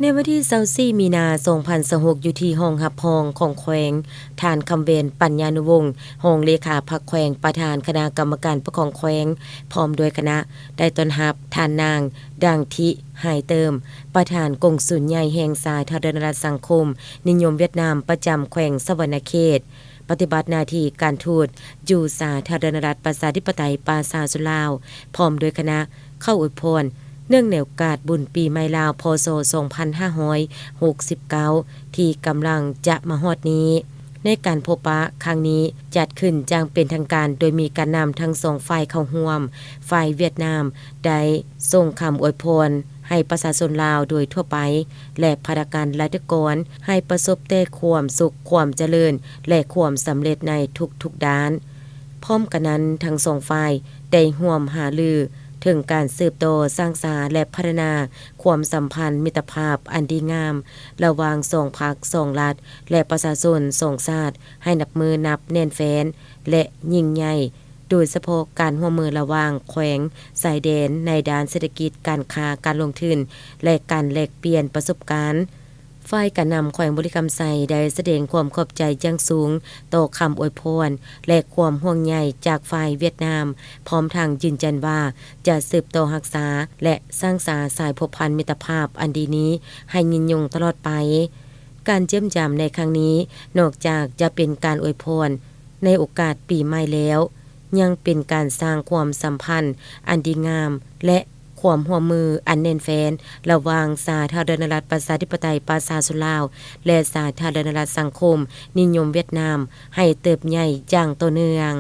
ໃນວັນທີຊາວສີ່ມີນາສອງພັນຊາວຫົກ ຢູ່ທີ່ຫ້ອງຮັບຮອງຂອງແຂວງ, ທ່ານ ຄຳແວ່ນ ປັນຍານຸວົງ ຮອງເລຂາພັກແຂວງ, ປະທານຄະນະກຳມະການປົກຄອງແຂວງ, ພ້ອມດ້ວຍຄະນະ ໄດ້ຕ້ອນຮັບທ່ານນາງ ດັງທິ ຫາຍເຕີມ ປະທານກົງສຸນໃຫຍ່ແຫ່ງສາທາລະນະລັດສັງຄົມນິຍົມຫວຽດນາມ ປະຈຳແຂວງສະຫວັນນະເຂດ ປະຕິບັດໜ້າທີ່ການທູດຢູ່ສາທາລະນະລັດປະຊາທິປະໄຕປະຊາຊົນລາວ ພ້ອມດ້ວຍຄະນະ ເຂົ້າອວຍພອນ ເນື່ອງໃນໂອກາດບຸນປີໃໝ່ລາວ ພ.ສ. ສອງພັນຫ້າຮ້ອຍຫົກສິບເກົ້າ ທີ່ກຳລັງຈະມາຮອດນີ້. ໃນການພົບປະຄັ້ງນີ້ ຈັດຂຶ້ນຢ່າງເປັນທາງການ ໂດຍມີການນຳທັງສອງຝ່າຍເຂົ້າຮ່ວມ, ຝ່າຍຫວຽດນາມໄດ້ສົ່ງຄຳອວຍພອນໃຫ້ປະຊາຊົນລາວໂດຍທົ່ວໄປ ແລະ ພະນັກງານລັດຖະກອນ ໃຫ້ປະສົບແຕ່ຄວາມສຸກ, ຄວາມຈະເລີນ ແລະ ຄວາມສຳເລັດໃນທຸກໆດ້ານ. ພ້ອມກັນນັ້ນ, ທັງສອງຝ່າຍໄດ້ຮ່ວມຫາລືເຖິງການສືບຕໍ່ສ້າງສາ ແລະ ພັດທະນາຄວາມສຳພັນມິດຕະພາບອັນດີງາມ ລະຫວ່າງສອງພັກ, ສອງລັດ ແລະ ປະຊາຊົນສອງຊາດ ໃຫ້ນັບມື້ນັບແໜ້ນແຟ້ນ ແລະ ຍິ່ງໃຫຍ່, ໂດຍສະເພາະການຮ່ວມມືລະຫວ່າງແຂວງຊາຍແດນໃນດ້ານເສດຖະກິດ, ການຄ້າ, ການລົງທຶນ ແລະ ການແລກປ່ຽນປະສົບການ. ຝ່າຍການນຳແຂວງບໍລິຄຳໄຊໄດ້ສະແດງຄວາມຂອບໃຈຢ່າງສູງຕໍ່ຄຳອວຍພອນ ແລະ ຄວາມຫ່ວງໃຍຈາກຝ່າຍຫວຽດນາມ, ພ້ອມທັງຢືນຢັນວ່າຈະສືບຕໍ່ຮັກສາ ແລະ ສ້າງສາສາຍພົວພັນມິດຕະພາບອັນດີນີ້ໃຫ້ຍືນຍົງຕະຫຼອດໄປ. ການຢ້ຽມຢາມໃນຄັ້ງນີ້ ນອກຈາກຈະເປັນການອວຍພອນໃນໂອກາດປີໃໝ່ແລ້ວ, ຍັງເປັນການສ້າງຄວາມສຳພັນອັນດີງາມ ແລະ ຄວາມຮ່ວມມືອັນແໜ້ນແຟ້ນ ລະຫວ່າງສາທາລະນະລັດປະຊາທິປະໄຕປະຊາຊົນລາວ ແລະ ສາທາລະນະລັດສັງຄົມນິຍົມຫວຽດນາມ ໃຫ້ເຕີບໃຫຍ່ຢ່າງຕໍ່ເນື່ອງ.